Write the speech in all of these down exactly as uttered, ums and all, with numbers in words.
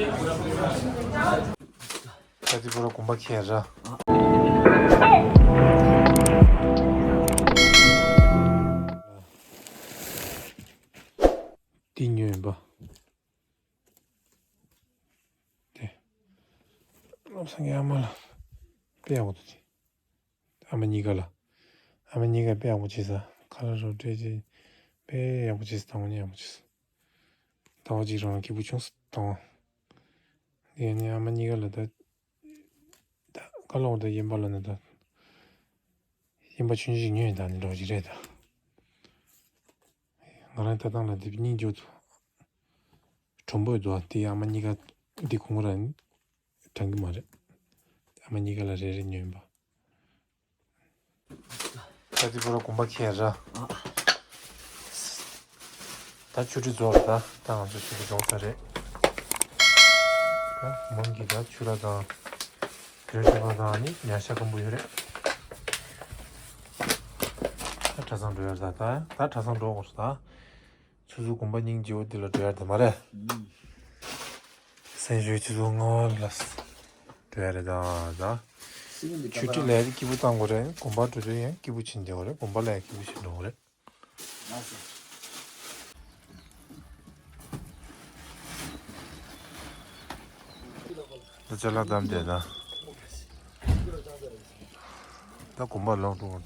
ད་དེ་པུ་ར་གོམ་པ་ཁྱེར་ར། འདི་ཉོས་ཡིན་པ། དེ། བློ་བཟང་གི་ཨ་མ་ལ་དཔེ་ཡག་པོ་འདུག་དེ། ཨ་མ་གཉིས་ཀ་ལ། ཨ་མ་གཉིས་ཀ་དཔེ་ཡག་པོ་བྱས་ས། ཁ་ལག་རོ་སྤྲད་རྗེས་དཔེ་ཡག་པོ་བྱས་ས། དང་པོ་ཉིད་ཡག་པོ་བྱས་ས། ཟླ་བ་གཅིག་རང་ལ་སྐྱིད་པོ་བྱུང་ས། དང་པོ། དེ་ནས་ཨ་མ་གཉིས་ཀ་ལ་ད། ད་ཀ་ལོག་ད་གཡོན་པ་ལ་ན་ད། གཡོན་པ་ཆུང་ཆུང་ཞིག་ཉོས་ཡིན། ད་ནི་འགྲོ་གི་རེད་ད། ང་རང་ད་ཐང་ལ་དེ་སྙིང་རྗེ་པོ་འདུག་གྲུང་པོ་ཡོད་འདུག་དེ་ཨ་མ་གཉིས་ཀ་འདི་ཁོང་རང་དྲན་གི་མ་རེད། ཨ་མ་གཉིས་ཀ་ལ་རེ་རེ་ཉོས་ཡིན་པ། ད་དེ་པུ་ར་གོམ་པ་ཁྱེར་ར། ད་ཆུ་ཁྲི་རྫོགས་ར། ད་ད་ང་ཚོ་ཆུ་ཁྲི་རྫོགས་ཚར་རེད། ད་མོན་གྱི་ད་ཆུ་ར་དང་། བོད་ཆུ་བ་དང་ནི་ཉ་ཤ་སྐམ་པོ་ཡོད་རེད། ད་གྲྭ་ཚང་འགྲོ་ཡ་རེད། ད་ད་གྲྭ་ཚང་འགྲོ་དགོས་རེད་ད། ཆུ་ཚོད་དགོན་པ་སྙིང་རྗེ་བོ་འདི་ལ་འགྲོ་ཡ་རེད་མ་རེད། སེམས་ཤུགས་ཆུ་ཚོད་ལྔ་པ་ལ་འགྲོ་ཡ་རེད་ད་ད། ཆུ་ཁྲི་ལ་ཡ་སྐྱིད་པོ་བཏང་དགོས་རེད། དགོན་པ་འགྲོ་དུས་ཡང་སྐྱིད་པོ་བྱེད་འདི་དགོས་རེད། དགོན་པ་ལ་ཡ་སྐྱིད་པོ་བྱེད་འགྲོ་དགོས་རེད། ད་ཅ་ལག་བསྡམས་བསྡད་ད། ད་གོམ་པ་ལོག་འགྲོ།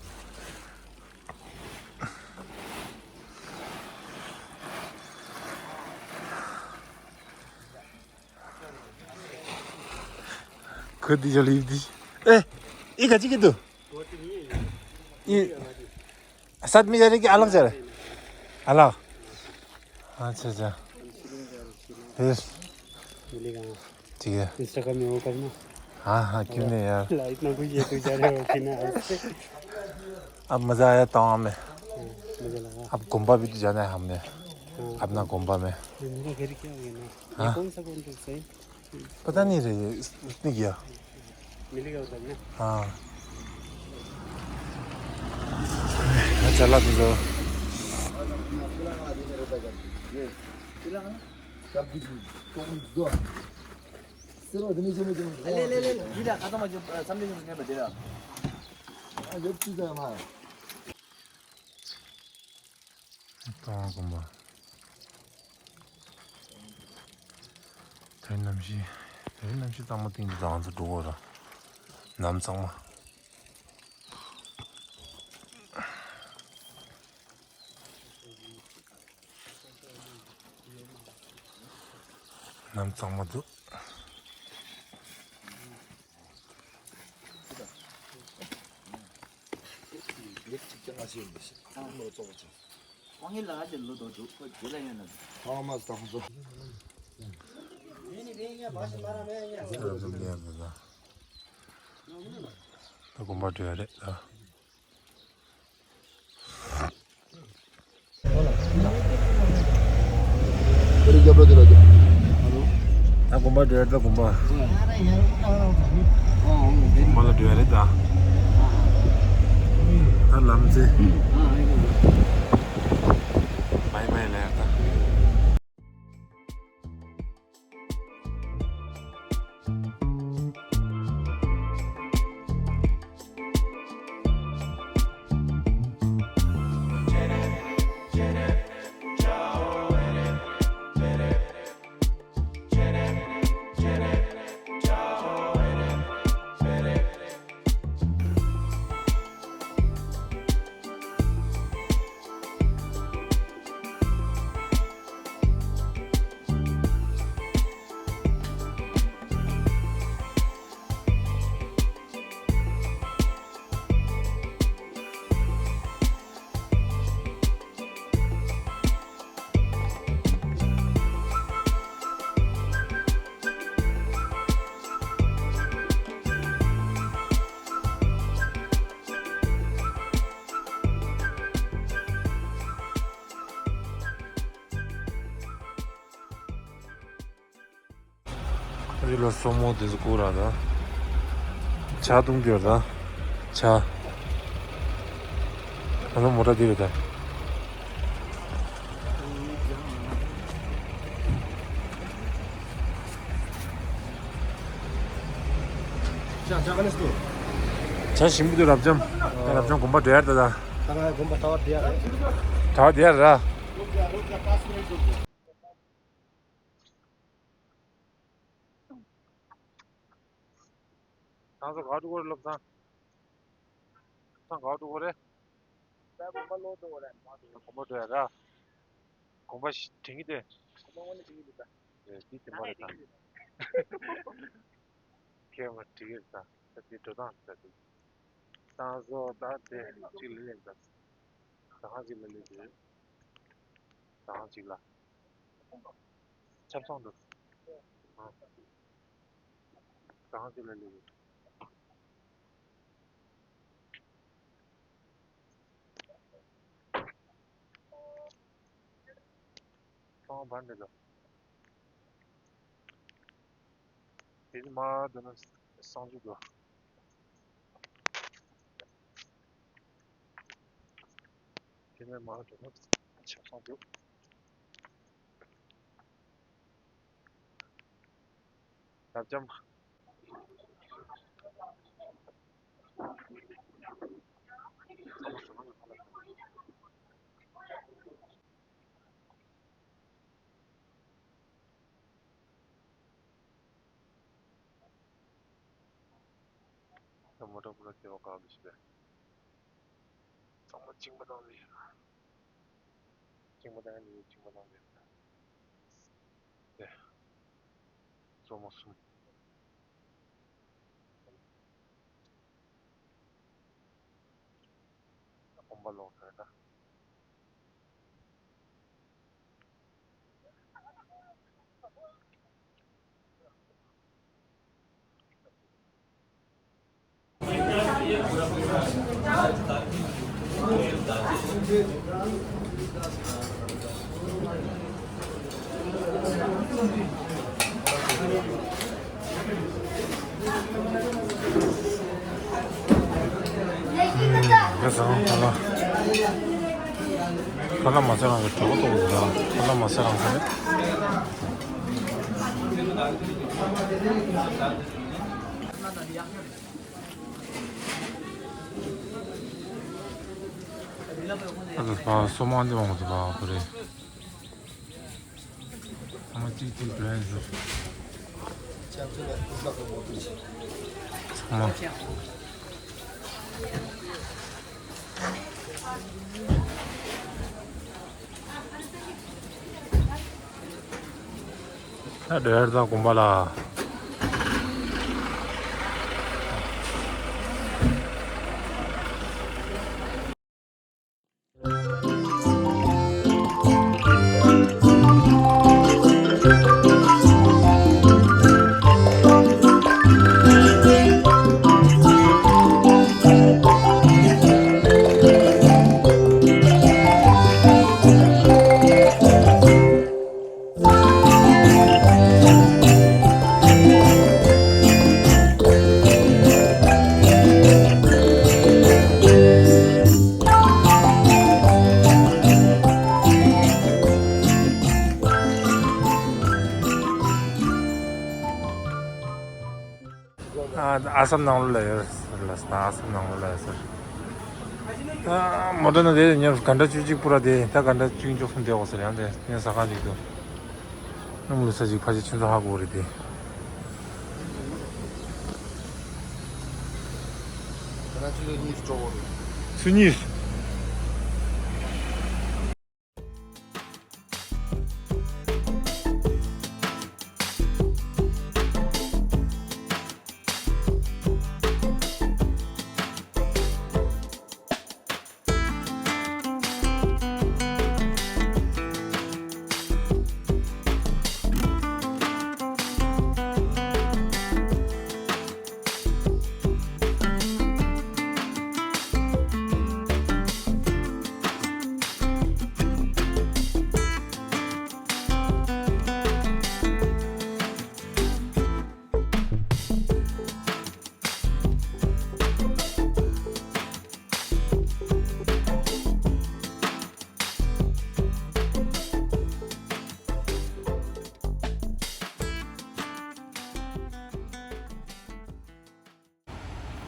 ཁོ་འདི་ཅག་ལ་ཡིབ་འདི། ཨེ། ཨི་ག་ཅི་གི་འདུག་ཨི། साथ में जा रहे कि अलग जा रहे? अलग। अच्छा, अच्छा। फिर? मिलेगा। ठीक है। Instagram में वो करना। हाँ, हाँ, क्यों नहीं यार। लाइफ में कुछ ये तो जा रहे हो कि ना। अब मज़ा आया तमाम में। हाँ, मज़ा लगा। अब गुम्बा भी तो जाना है हमने। हाँ। अपना गुम्बा में। मेरा घर क्या हो गया ना? हाँ। ये कौन सा कौन सा है? पता नहीं रे, उसने किया। मिलेगा उधर ना। हाँ। चला तुझे। ले, ले, ले, ले। लीला, खत्म हो जाओ, सामने से नहीं बचेगा। ཏང་གོམ་པ། དེ་གནམ་གཤིས། དེ་གནམ་གཤིས་གཙང་མ་སྟེང་དུ་ང་ཚོ་འགྲོ་གི་ར། གནམ་གཙང་མ། གནམ་གཙང་མ་འདུག་ད་དགོན་པ་འགྲོ་ཡ་རེད་ད། ད་དགོན་པ་འགྲོ་ཡ་རེད་ད། དགོན་པ། དགོན་པ་ལ་འགྲོ་ཡ་རེད་ད། ད་ལམ་རྩེ། བའི་བའི་ལབ་ཡ་ད། ཨ་ལོ་སོ་མོ་དེ་ཚོ་བསྐོར་ར་ད། ཇ་བཏུང་རྒྱུ་ར་ད། ཇ། ང་ཚོ་མོ་ཊ་འདི་རེད་ད། བྱ་ཞིམ་པོ་འདུག་རབ་འབྱམས། རབ་འབྱམས་དགོན་པ་འགྲོ་ཡར་ད་ད། ད་ང་དགོན་པ་གྲྭ་བ་བསྡད་ཡ་རེད། གྲྭ་བ་བསྡད་ཡ་ར། ཁྱེད་ཚོ་ག་པར་འགྲོ་གི་རེད། བློ་བཟང་། བློ་བཟང་ག་པར་འགྲོ་གི་རེད། ད་དགོན་པ་ལོག་འགྲོ་གི་རེད། དགོན་པ་འགྲོ་ཡ་ར། དགོན་པ་ཞིག་དྲན་གྱི་འདུག་དགོན་པ་དངོས་གནས་དྲན་གྱི་འདུག་ད། ཨེ་འདི་དེ་མ་རེད་ད། ཁྱེད་མ་དྲན་གྱི་རེད་ད། ད་དེ་འགྲོ་སྟངས་རེད་ད་དེ། ད་བཟོ་ད་དེ་གཅིག་ལ་ལེན་ད། ད་ཧང་གཅིག་ལ་ལེན་དེ། ད་ཧང་གཅིག་ལ། ཆབ་ཚང་འགྲོ། ཨ། ད་ཧང་གཅིག་ལ་ལེན་དེ། ཚང་བར་འདི་དང་། དེ་ནི་མ་འདི་ན་གསང་རྒྱུ་འདུག་དེ་ནས་མ་འདི་ན་ཆབ་གསང་འདུག་རབ་འབྱམས། མོ་ཊ་པུ་ར་སྐྱེ་བ་དགའ་གི་ཞིག་རེད། ཚང་མ་གཅིན་པ་དང་ལས། གཅིན་པ་དང་ལས། གཅིན་པ་དང་ལས། ཨེ། སོ་མ་གསུམ། དགོན་པ་ལོག་ཐལ་ད། ཨུམ། རེད་སོང་ཁ་ལག་ཁ་ལག་མ་ཟ་རང་གི་གྲོད་ཁོག་ལྟོགས་འདུག་ཁ་ལག་མ་ཟ་རང་ཟ་རེད། ཨ་ཙི་ཕ་སོ་མ་འདི་མང་པོ་འདུག་པ་ཁོ་རེ། ཚང་མ་གཅིག་གཅིག་འགྲོ་ཡ་ཡིན་ཟེར། ཚང་མ། ད་འགྲོ་ཡ་ད་དགོན་པ་ལ། ཨ་ཨ་སམ་ནང་ལོགས་ལ་ཡོད་ཟེར་ལ། ཨ་སམ་ནང་ལོགས་ལ་ཡོད་ཟེར། ཨ་མོ་ཊ་ན་དེ་ཉོ་ག་འདྲ་བཅུ་གཅིག་པུ་ར་དེ་ད་ག་འདྲ་བཅུ་གཉིས་བཅུ་གསུམ་དེ་འོ་ཟེར། ཡང་དེ་ངས་ཟ་ཁང་ཅིག་ཏུ་སྣུམ་ལུག་ས་ཅིག་ཕལ་ཆེར་ཁྱོད་ཚོ་ཧ་གོ་རེད་དེ། ད་ན་ཆུ་ཚོད་གཉིས་སུ་འགྲོ་དགོས་རེད། ཆུ་གཉིས།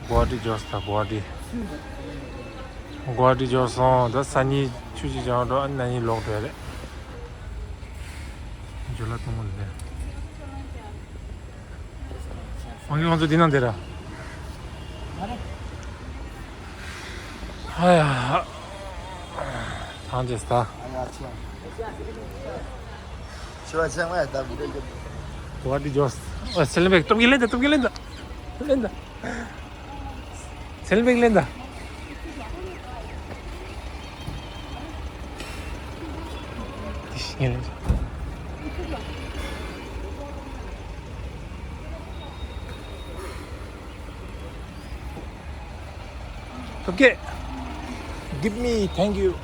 གོ་བ་འདི་འབྱོར་སོང་། གོ་བ་འདི། གོ་བ་འདི་འབྱོར་སོང་། ད་སང་ཉིན་ཆུ་ཅིག་སྦྱང་འགྲོ། ཨ་ནི་གནངས་ཉིན་ལོག་འགྲོ་ཡ་རེད། འཇུ་ལ་གཏོང་གི་རེད། ཝང་ཀི་ཁོང་ཚོ་འདི་ནང་བསྡད་ར། ཨ་ཡ། ཐང་ཅེས་ད། ཁྱོད་ཅང་མ་ཡ་ད་མི་འདོད་ཀྱི། གོ་བ་འདི་འབྱོར། ཨ། སེ་ལེན་པེག་སྟོབས་ཀྱིས་ལེན་ད། སྟོབས་ཀྱིས་ལེན་ད། ལེན་ད། སེ་ལེན་པེག་ལེན་ད། དེ་ཤི་ངེས་ལེན། Okay. Give me, thank you.